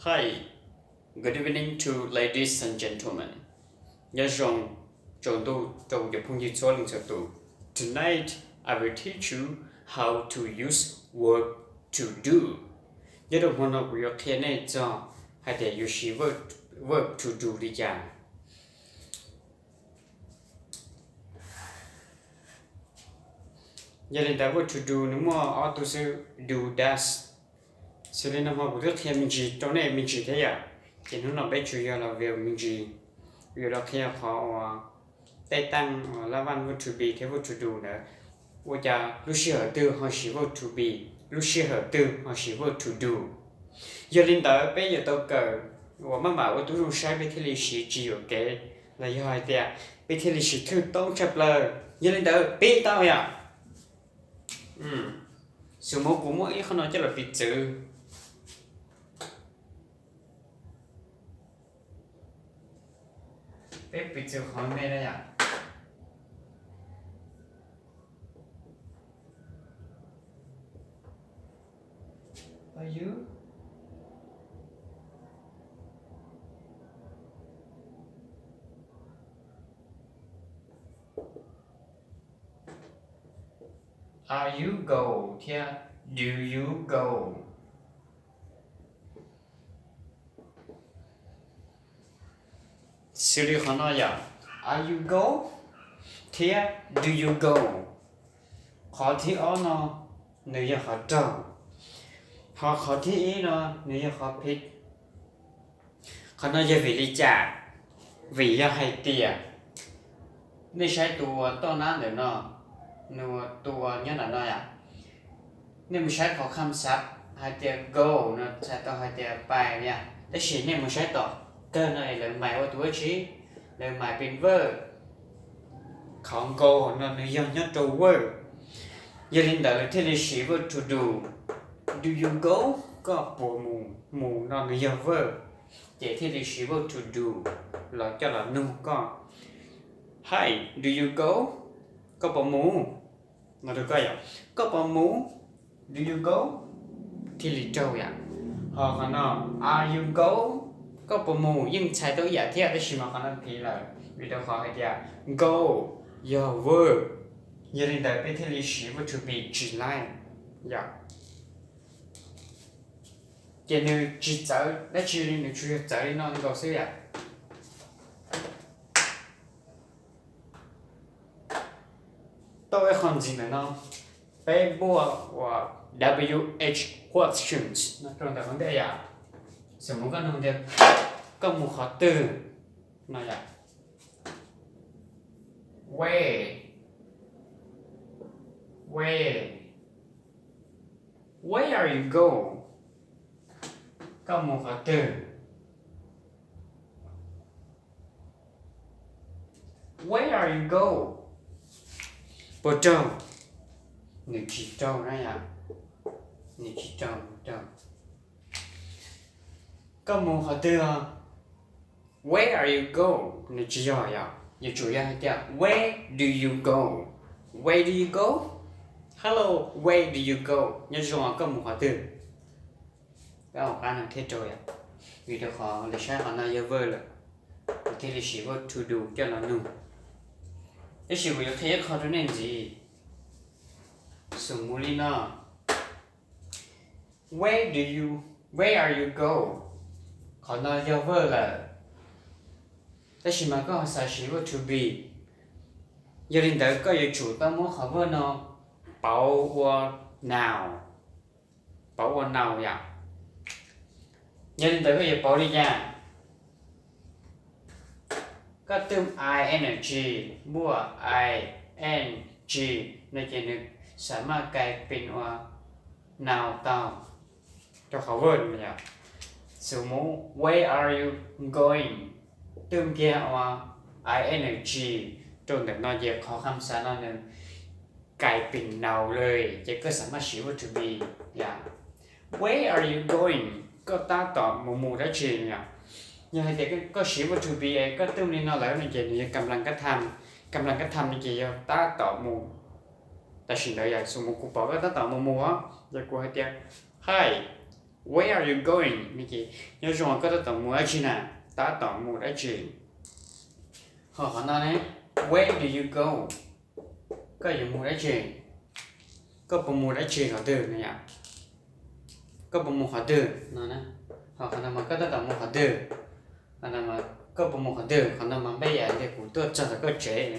Hi, good evening to ladies and gentlemen. Nyob zoo tsaus ntuj rau cov phooj ywg txhua leej txhua tus. Tonight, I will teach you how to use verb to do. Nyob rau hmo no kuv yuav qhia nej txog hais tias yuav siv verb, verb to do li cas. Yog li ntawd, verb to do nws muaj ob tug xwb, do, does. Xws li no hmo kuv twb qhia me ntsis rau nej me ntsis thiab yom, ces hnub no peb tsuas yog los view me ntsis, yuav los qhia qhov uas tej teej uas lab vaj verb to be thiab verb to do ntawd, ua cas lub sij hawm twg ho siv verb to be, lub sij hawm twg ho siv verb to do. Yog li ntawd peb yuav tau kawm uas maj mam ua tib zoo saib peb thiaj li siv tsis yuam kev, los yog hais tias peb thiaj li siv thwj toob tshaj plaws. Yog li ntawd pib tau yom. Xws li kuv muab ib qho no coj los piv txwv. Peb piv txwv qhov me no yom. Are you? Are you go thiab do you go? Xws li qhov no yom, are you go thiab do you go. Qhov thib ob no nws yog qhov raug, ho qhov thib ib no nws yog qhov phiv. Qhov no yog vim li cas? Vim yog hais tias nej saib tus uas toj nab ntawm no, nws tus uas nyob ntawm no yom, nej mus saib qhov kham xav hais tias go no txhais tau hais tias pais yom, tab sis nej mus saib tom kawg no es lawv mais ua tus dab tsi? Lawv mais pes verb. Qhov go no nws yog nyob rau verb. Yog li ntawd lawv thiaj li siv verb to do. Do you go? Koj puas mus? Mus no nws yog verb, ces thiaj li siv verb to do los coj los nug koj. Hi, do you go? Koj puas mus? No rau koj yom, koj puas mus? Do you go? Thiaj li raug yom. Ho qhov no, are you go? Koj puas mus? Yeej txhais tau ib yam thiab, tab sis mas qhov no phiv lawm, vim rau qhov hais tias go yog verb. Yog li ntawd peb thiaj li siv verb to be tsis laib yom. Ces nws tsis txawv dab tsi li, nws tsuas yog txawv li no nkaus xwb yom. Tau ib qho ntxiv ntawm no, peb npuaj uas W H questions no rau ntawm ntej yom. Xws li koj nug tias koj mus qhov twg no yom. Where, where, where are you go? Koj mus qhov twg? Where are you go? Puas raug? Nws tsis raug na yom. Nws tsis raug, raug. Koj mus qhov twg os? Where are you go? Nws tsis yog yom. Yuav tsum yog hais tias where do you go? Where do you go? Hello, where do you go? Nyob zoo, koj mus qhov twg? Koj mus qab no thiaj raug yom. Vim rau qhov lawv saib qhov no yog verb lawm, kuv thiaj li siv verb to do coj los nug. Tab sis kuv yuav qhia ib qho rau nej ntxiv. Xws li no, where do you, where are you go? Qhov no yog verb lawm, tab sis mas koj ho xav siv verb to be. Yog li ntawd koj yuav tsum tau muab qhov verb no pauv ua noun, pauv ua noun yom. Yog li ntawd koj yuav pauv li cas? Koj twm I N G, npuaj I N G no ces nws xam maj kais pes ua noun tau rau qhov verb no yom. Xws li where are you going? Twm kiag ua I N G rau ntawm no ces qhov kham xav no nws kais pes noun lawm ces koj xam maj siv verb to be yom. Where are you going? Koj tab tom mus mus dab tsi yom? Yog hais tias koj siv verb to be es koj twm li no lawm no ces nws yog kamblas kab tham, kamblas kab tham no ces yog tab tom mus. Tam sim ntawd yom, xws li kuv pom koj tab tom mus mus os, yog kuv hais tias, hi, Where are you going? No ces nyob zoo, koj tab tom mus dab tsi na? Tab tom mus dab tsi? Ho qhov no ne, where do you go? Koj yuav mus dab tsi? Koj puas mus dab tsi qhov twg no yom? Koj puas mus qhov twg no? Ho qhov no mas koj tab tom mus qhov twg? Qhov no mas koj puas mus qhov twg? Qhov no mas npe yam tias kuv tuaj txog tom koj tsev,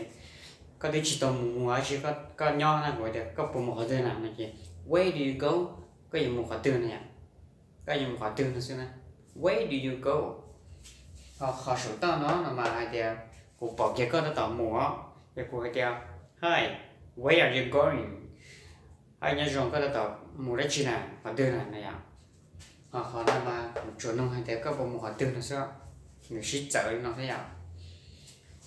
koj twb tsis tau mus mus dab tsi, koj nyob na, kuv tias koj puas mus qhov twg na no ces where do you go? Koj yuav mus qhov twg no yom? Koj yuav mus qhov twg no xwb na. Where do you go? Ho qhov saum toj no no mas hais tias kuv pom kiag koj tab tom mus os, ces kuv hais tias, Hi, where are you going? Hi, nyob zoo, koj tab tom mus dab tsi na, qhov twg na no yom? Ho qhov no mas kuv tsuas nug hais tias koj puas mus qhov twg no xwb, nws sib txawv li no thiab yom.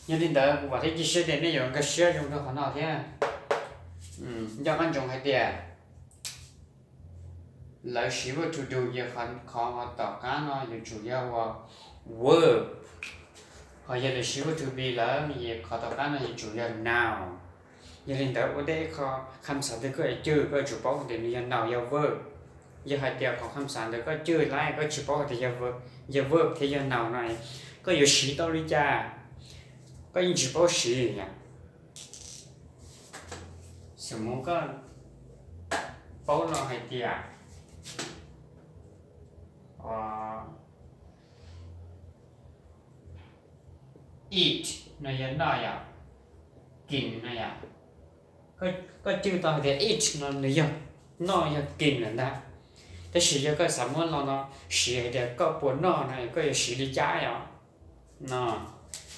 Yog li ntawd kuv vam thiab cia siab tias nej yuav nkag siab zoo rau qhov no thiab. Nco qab ntsoov hais tias lawv siv verb to do ces qhov tom qab no yuav tsum yog ua verb, ho yog lawv siv verb to be lawm ces qhov tom qab no yuav tsum yog noun. Yog li ntawd ua ntej qhov kham xav ntawd koj yuav cwj, koj yuav tsum paub tias nws yog noun yog verb. Yog hais tias qhov kham xav ntawd koj cwj lawm, koj tsis paub tias yog verb thiab yog noun no, koj yuav siv tau li cas? Koj yeej tsis paub siv yom. Xws mus koj paub no hais tias eat no yog noj yom, kis no yom. Koj cwj tau hais tias eat no nws yog noj, yog kis lawm ntag. Tab sis yog koj xav muab lo no siv hais tias koj puas noj no, koj yuav siv li cas yom? No,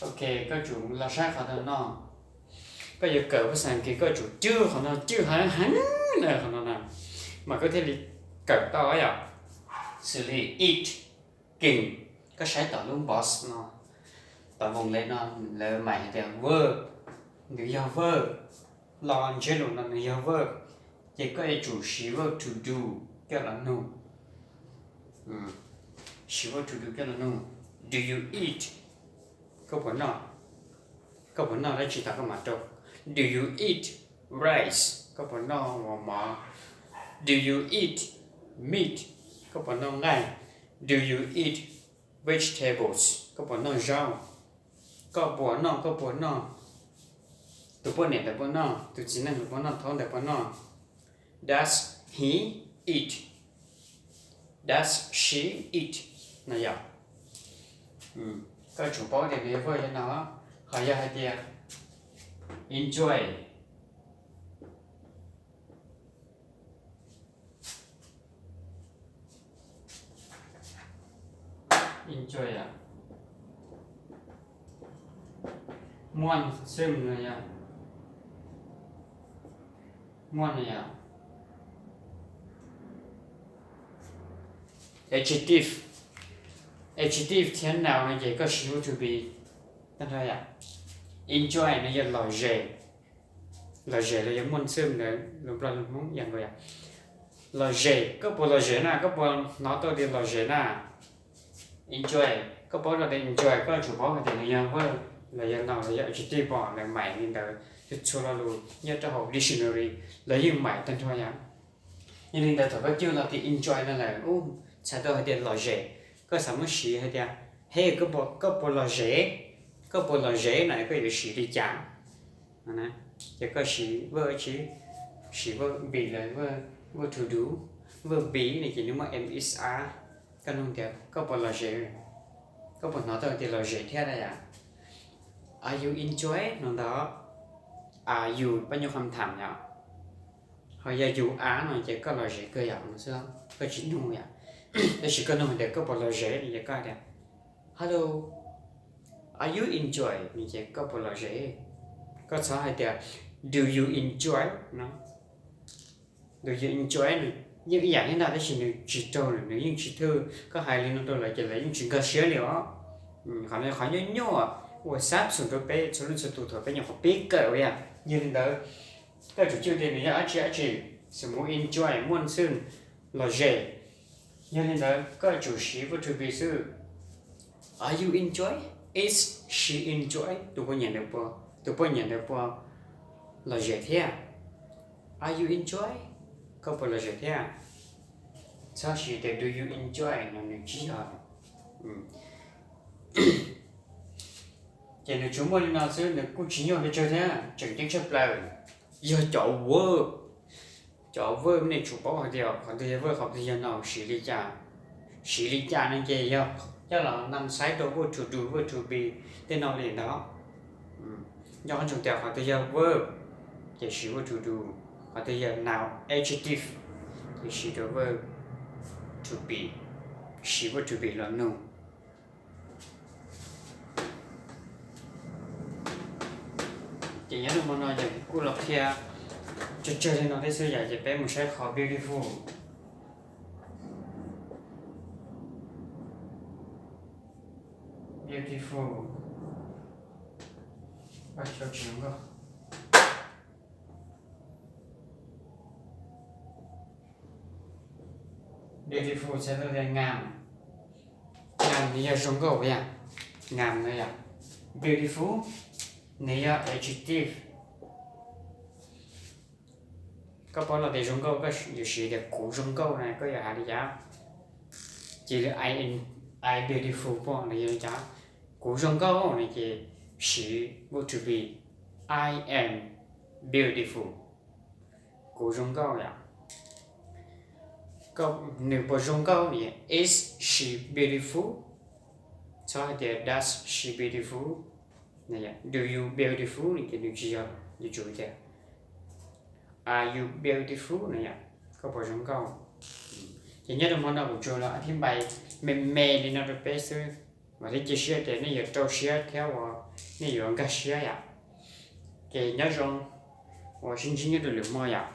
ok, koj tsum los saib qhov no no. Koj yuav kawm phas xas Askiv, koj tsum cwj qhov no, cwj heev heev na qhov no na, mas koj thiaj li kawm tau yom. Xws li eat, kis, koj saib tom lub box no, tom voos le no, lawv maim hais tias verb, nws yog verb, lo ntsiab lus no nws yog verb, ces koj yuav tsum siv verb to do coj los nug. Siv verb to do coj los nug. Do you eat? Koj puas noj? Koj puas noj dab tsi tag koj mam rau? Do you eat rice? Koj puas noj ua mov? Do you eat meat? Koj puas noj nqaij? Do you eat vegetables? Koj puas noj zaub? Koj puas noj, koj puas noj? Tus poj niam ntawd puas noj? Tus txiv neej ntawd puas noj? Thaub ntawd puas noj? Does he eat? Does she eat? No yom. Koj tsum paub tias nws yog verb yog noun. Ho yog hais tias enjoy, enjoy yom, muaj xwm no yom, muaj no yom. Adjective, adjective thiab noun no ces koj siv verb to be tag nrho yom. Enjoy no yog lom zem, lom zem los yog muaj xwm ntawd lus Nplog lus Hmoob yam nkaus yom. Lom zem, koj puas lom zem na? Koj puas hnov tau tias lom zem na? Enjoy, koj paub tias enjoy, koj tsum paub hais tias nws yog verb los yog noun los yog adjective pom lawv maim li ntawd txhua txhua lo lus nyob rau hauv dictionary, lawv yeej maim tag nrho yom. Yog li ntawd thaum koj cwj los tias enjoy no lawm, txhais tau hais tias lom zem. Koj xav muab siv hais tias, Hey, koj puas lom zem? Koj puas lom zem no koj yuav siv li cas? Ces koj siv verb tsi, siv verb be los verb to do. Verb be no ces nws muaj am, is, are. Koj nug tias koj puas lom zem, koj puas hnov tau tias lom zem thiab na yom? Are you enjoy no ntag. Are you pab nyuj kham tham yom. Ho yog you are no ces koj lom zem kawg yom no xwb, koj tsis nug yom. Tab sis koj nug tias koj puas lom zem no ces koj tias, Hello, are you enjoy? No ces koj puas lom zem. Koj txhob hais tias, Do you enjoy? No, Do you enjoy? Nws yeej ib yam thiab ntag, tab sis nws tsis raug lawm, nws yeej tsis thwj. Koj hais li no rau lawv ces lawv yeej tsis nkag siab li os. Qhov no qhov nyuaj nyuaj uas xab xum rau peb txhua leej txhua tus thaum peb nyuam qhuav pib kawm yom. Yog li ntawd, koj tsum cwj tias nws yog dab tsi dab tsi. Xws mus enjoy muaj xwm lom zem. Yog li ntawd koj tsum siv verb to be xwb. Are you enjoy? Is she enjoy? Tus poj niam ntawd puas, tus poj niam ntawd puas lom zem thiab? Are you enjoy? Koj puas lom zem thiab? Txhob siv tias do you enjoy no nws tsis yog. Ces nws tsuas muaj li no xwb, nws kuj tsis nyuaj pes tsawg thiab, tseem ceeb tshaj plaws yog cov verb. Cov verb nej tsum paub hais tias qhov twg yog verb, qhov twg yog noun, siv li cas. Siv li cas no ces yog coj los naj xaiv rau verb to do, verb to be tej no li ntawd. Nco qab ntsoov tias qhov twg yog verb ces siv verb to do, qhov twg yog noun, adjective, ces siv rau verb to be, siv verb to be los nug. Ces nyob rau hmo no ces kuj los qhia tsawg tsawg li no thiab xwb yom, ces peb mus saib qhov beautiful. Beautiful. Beautiful txhais tau tias ngam. Ngam nws yog zoo nkauj yom. Ngam no yom. Beautiful nws yog adjective. Koj paub los tias zoo nkauj, koj yuav siv tias kuv zoo nkauj na, koj yuav hais li cas? Cia li I, I beautiful pom los yog li cas? Kuv zoo nkauj no ces siv verb to be, I am beautiful. Kuv zoo nkauj yom. Nws puas zoo nkauj no, is she beautiful? Txhob hais tias does she beautiful. Do you beautiful no ces nws tsis yog, yuav tsum tias are you beautiful no yom, koj puas zoo nkauj. Ces nyob rau hmo no kuv tsuas los a thib npai me me li no rau peb xwb, vam thiab cia siab tias nej yuav rau siab thiab uas nej yuav nkag siab yom. Ces nyob zoo, ua sib ntsib nyob rau lwm hmo yom.